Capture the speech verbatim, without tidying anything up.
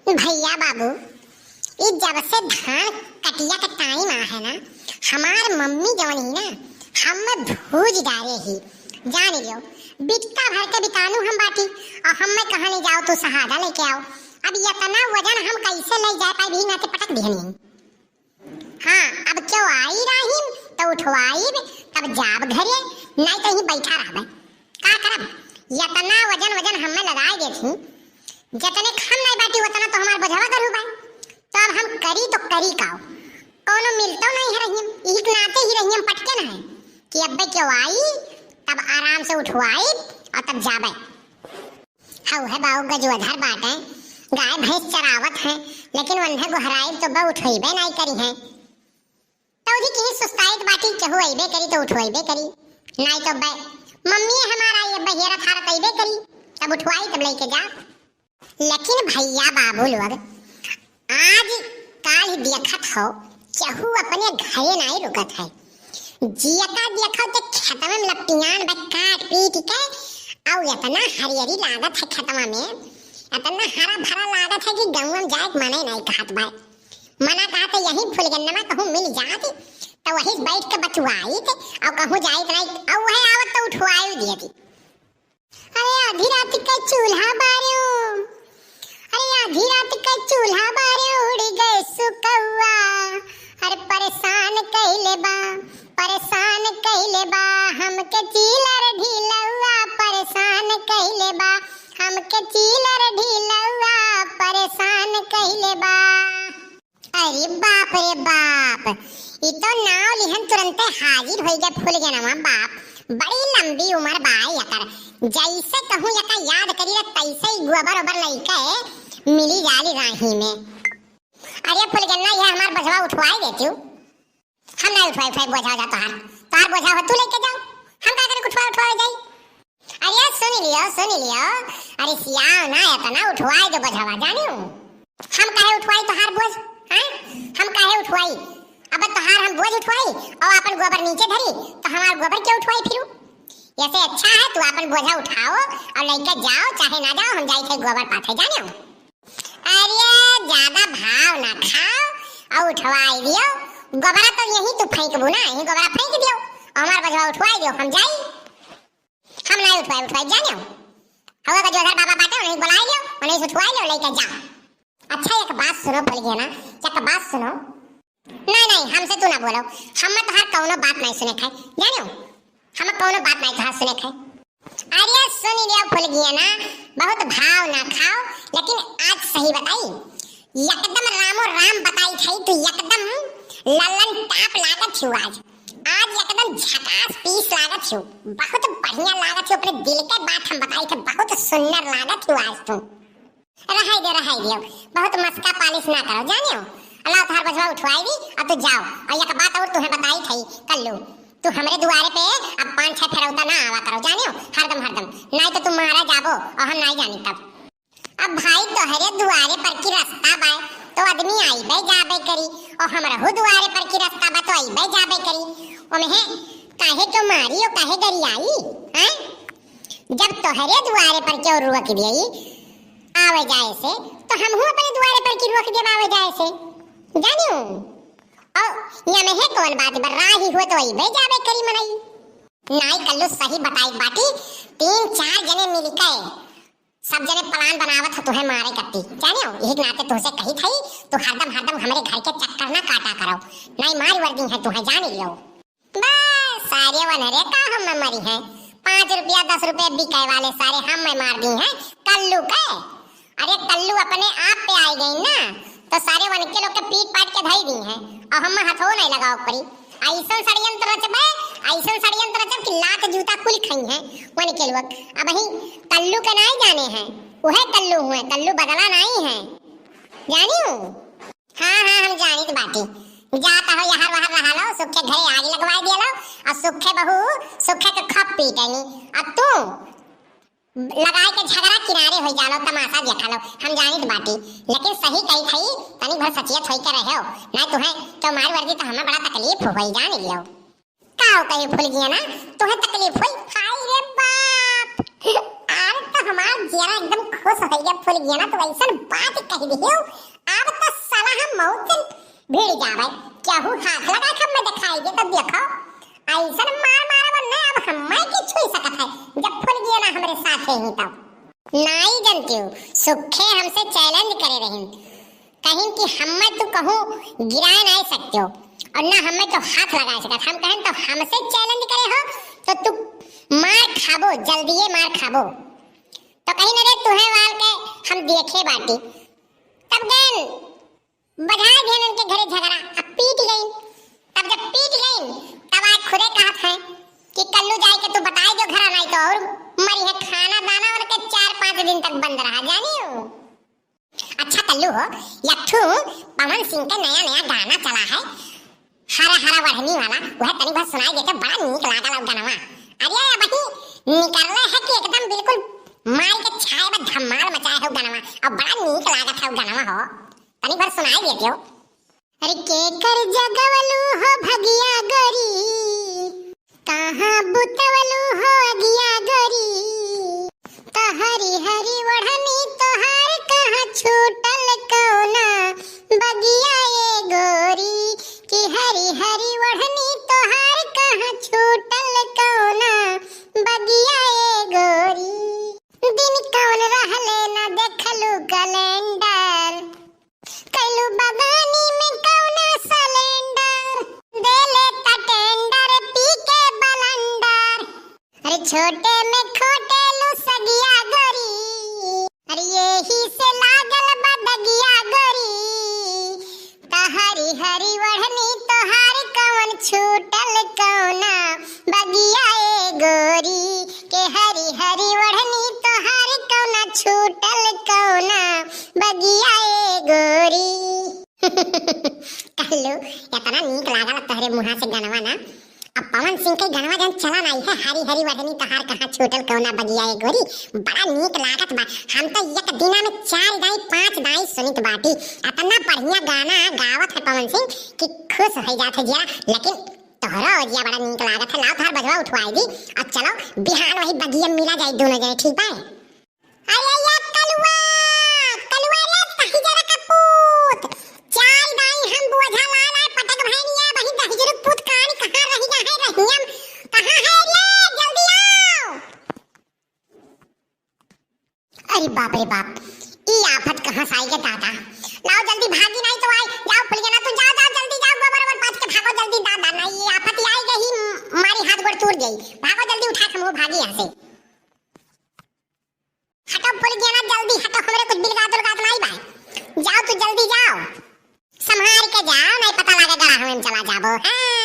भइया बाबू, ई जब से धान कटिया का टाइम आ है ना, हमार मम्मी जवन ही ना, हम्मे भूज डारे ही। जान लियो, बित्ता भर के बितानू हम बाटी, और हम्मे कहनी जाओ तू सहादा लेके आओ। अब यतना वजन हम कैसे ले जाए पाई, भी नाते पटक दिहनी। हाँ, अब केहू आई राहिम, त उठवाइब, तब जाब घरे, नाहीं त यहीं बैठा रहबे। का करब? यतना वजन, वजन हम्मे लगाए देथिन, जतने हम नाहीं बाटी, वतना तो हमार बोझवा गरू बा। तो अब हम करी तो करी काओ? कौनो मिलतो नाहीं है रहिम, इही के नाते ही रहिम पटके न है कि अब्बे केहू आई, तब आराम से उठवाइब और तब जाबे। हऊ है बाऊ गजोधर बाटे, गाय भैंस चरावत है, लेकिन वन्हे गोहराइब तो बे उठइबे नाई करी है। तौजी की सुस्ताइत बाटी, केहू अइबे करी तो उठवइबे करी, नाई तो बे मम्मी हमारा ये बहियरा थारत अइबे करी, तब उठवाई तब लेके जा। लेकिन भइया बाबू लोग, आज काल देखत हो, केहू अपने घरे नाई रुकत है। जियका देखो ते खेतवे में लपटियान बा काट पीट के, अउ इतना हरियरी लागत है खेतवा में, इतना हरा भरा लागत है कि गौवा में जाए के मने नाई कहत बा। मना कहत यही फुलगन्नवा कहूँ मिल जात, तो वही बैठ के बचवाइत, अउ कहूँ जाइत नाई, अउ वह आवत तो उठवाई दियत। अरे आधी रात के चूल्हा बारे ओ, अरे आधी रात के चूल्हा बारे, उड़ गए सुकौआ। अरे परेशान कइले बा, परेशान कइले बा, हमके चीलर ढिलौआ, परेशान कइले बा, हमके चीलर ढिलौआ, परेशान कइले बा। अरे बाप रे बाप, ई तो नाव लिहन तुरंते हाजिर होइ गए फुलगेनवा बाप। बड़ी लंबी उमर बा एकर, जैसे कहूँ एका याद करी रे तैसे ही गोबर ओबर लइके मिली जाली राही में। अरे फुलगेनवा, ये हमार बोझवा उठवाए देतिउ। हम नाहीं उठवाई, उठवाई बोझा जा तोहार, तोहार बोझा हो तू लइके जाओ, हम का करे उठवाए, उठवाए जाई। अरे सुन लियो, सुन लियो, अरे सियाओ ना, इतना उठवाई दो बोझवा, जानियो। हम काहे उठवाई तोहार बोझ, हैं? हम काहे उठवाई? अब तोहार हम बोझ उठवाई और अपन गोबर नीचे धरी, तो हमार गोबर के उठवाई फिरू? ऐसे अच्छा है तू अपन बोझा उठाओ और लइके जाओ, चाहे ना जाओ, हम जाई थे गोबर पाथे, जानियो। अरे ज्यादा भाव ना खाओ और उठवाई दियो, गोबरा तो यहीं तू फेंकबू ना, यहीं गोबरा फेंक दियो और हमार बोझवा उठवाई दियो, हम जाई। हम नाहीं उठवाई, उठवाई जानियो। हवा का जो उधर बाबा बाटे, उन्हें बुलाई लियो, उन्हें से उठवाई लियो, लेके जाओ। अच्छा, एक बात सुनो फुलगेना, एक बात सुनो। नहीं, नहीं, हमसे तू ना बोलो, हम तोहार कौनो बात नहीं सुने खाए, जानियो, हम कौनो बात नहीं तोहार सुने खाए। अरे सुन लियो फुलगेना, बहुत भाव ना खाओ, लेकिन आज सही बताई, एकदम रामो राम बताई थई, तू एकदम लल्लन टाप लागत हो आज। आज एकदम झकास पीस लागत हो, बहुत बढ़िया लागत हो। अपने दिल के बात हम बताई थे, बहुत सुंदर लागत हो आज तू। रहाई दे, रहाई दियो, बहुत मस्का पालिश ना करो, जानियो। अल्लाह तोहार बोझवा उठवाई दी, अब तू जाओ। और एक बात और तुम्हें बताई थई कल्लू, तू हमरे दुआरे पे अब पाँच छह फेरौता ना आवा करो, जानियो, हरदम हरदम, नहीं तो तू मारा जाबो और हम नहीं जानी तब। अब भाई तोहरे दुआरे पर की रास्ता बा, तो आदमी आइबे जाबे करी, और हमरहु दुआरे पर की रास्ता बा, तो आइबे जाबे करी। ओम्हे काहे क्यों मारी और काहे गरियाई, हैं? जब तोहरे दुआरे पर क्यों रोक दिए आवे जाए से, तो हमहू अपने दुआरे पर की रोक देब आवे जाए से, जानियो। और यम्हे कौन बात बा, राही हो तो आइबे जाबे करी मनई। नाई कल्लू सही बताई बाटी, तीन चार जने मिलके सब जने plan बनावत ह तुहे मारे कत्ती, जानियो, यही नाते तुहसे कही थई, तू हरदम, हरदम हमरे घर के चक्कर ना काटा करो, नाई मारी वर्दी है तुहे, जान लियो। बस, सारे वनरे का हम मरी है, पाँच रुपया, दस रुपया बिकाए वाले सारे हम मार दी हैं, कल्लू के। अरे कल्लू अपने आप पे आई गई ना, तो सारे वनके लोग के पीट पाट के धई दी हैं, और हम हथो नहीं लगाओ पड़ी। ऐसन षड्यंत्र रचबे, ऐसन षड्यंत्र रचब कि लात जूता कुल खई हैं वनके लोग। अब ही कल्लू के नाई जाने हैं, वह कल्लू हुए, कल्लू बदला नाई है, जानियो। हाँ, हाँ, हम जानित बाटी। जात हो यहर वहर रहा लो, सुखे घरे आग लगवाई दिया लो, और सुखे बहू, सुखे के खप पीटेनी। अब तू लगाए के झगड़ा किनारे हो जालो, तमाशा देखा लो, हम जानित बाटी। लेकिन सही कही थई, तनी भर सचेत होई के रहो, नहीं तुहे तो मार वर्दी तो हमें बड़ा तकलीफ होई, जान लियो। का हो कही फुलगेना, तुहे तकलीफ होई? हाय रे बाप, आर तो हमार जियरा एकदम खुश होइ गया, फूल गया ना, तो ऐसन बात कह दियो, अब तो साला हम मौत से भिड़ जावे, केहू हाथ लगाए के हमें दिखाई दे, तब देखो, ऐसन मार मारब ना, अब हमें के छुई सकत है, जब फूल गया ना हमरे साथ ही तब। नाई जनतियो, सुखे हमसे challenge करे रहिन, कहिन कि हमें तू कहूँ गिराए नाई सकतियो, और ना हमें तो हाथ लगाए सकत। हम कहन तो हमसे challenge करे हो, तो तू मार खाबो, जल्दिए मार खाबो। तो कहिन, अरे तुहे वाल के हम देखे बाटी। तब गएन, बजाए गएन उनके घरे झगड़ा, अब पीट गईन। तब जब पीट गईन, तब आए खुदे कहत हैं कि कल्लू जाए के तू बताए जो घरा, नाई तो और मरी है, खाना दाना उनके चार पाँच दिन तक बंद रहा, जानियो। अच्छा कल्लू हो, एक ठू पवन सिंह के नया नया गाना चला है, हरा हरा वढ़नी वाला, वह तनी भर सुनाई देते, बड़ा नीक लागल अब गनवा। अरे अबही निकलले है कि एकदम बिल्कुल मार के छाए बा, धमाल मचाए हो गनवा, अब बड़ा नीक लागत है गनवा हो, तनी भर सुनाई देते हो। अरे केकर जगवलू हो भगिया गोरी, कहाँ बुतवलू हो अगिया गोरी, तहरी हरी ओढ़नी तोहार कहाँ छूटल कौना बगिया ए गोरी, कि हरी हरी ओढ़नी तोहार कहाँ छूटल कौना बगिया ए गोरी। दिन कौन रहले ना देखलू calendar, कैलू बगानी में कौना सिलेंडर, देले त tender पी के बलंडर। अरे छोटे में खोटे लू सगिया गोरी, अरे यही से लागल बा दगिया गोरी। तहरी हरी ओढ़नी तोहार कवन छूटल कौना बगिया ए गोरी, के हरी हरी ओढ़नी तोहार कौना छूटल कौना बगिया ए गोरी। कल्लू, इतना नीक लागल तोहरे मुँहा से गनवा ना। अब पवन सिंह के गनवा जौन चला ना, इहे हरी हरी ओढ़नी तोहार कहाँ छूटल कौना बगिया ए गोरी, बड़ा नीक लागत बा। हम तो एक दिना में चार दाई पाँच दाई सुनित बाटी, इतना बढ़िया गाना गावत है पवन सिंह कि खुश होइ जात है जिया। लेकिन तोहरो जिया बड़ा नीक लागत है, लाओ तोहार बजवा उठवाई दी। अब चलो बिहान वही बगिया में मिला जाए दोनों जने, ठीक बा? अरे या कलुआ, कलुआ रे दहिजरा का पूत, चार दाई हम बोझा ला ला पटक भैनिया, वही दहिजरू पूत कान कहाँ रहि गए है रहियम, कहाँ है रे, जल्दी आओ। अरे बाप रे बाप, ई आफत कहाँ से आई गे दादा? लाओ जल्दी भागी, नाहीं तो आई, जाओ फुलिया ना, तू जाओ, जाओ जल्दी जाओ, गोबर ओबर पाथ के भागो जल्दी दादा, नाहीं ई आफत आई गई, मारी हाथ गोड़ तोड़ गई, भागो जल्दी उठा के हम भागी यहाँ से। हटो फुलिया ना, जल्दी हटो, हमरे कुछ बिलगात उलगात नाहीं बा, जाओ तू जल्दी जाओ, संभाल के जाओ, नाहीं पता लागे गड़ा हमें चला जाबो, हाँ।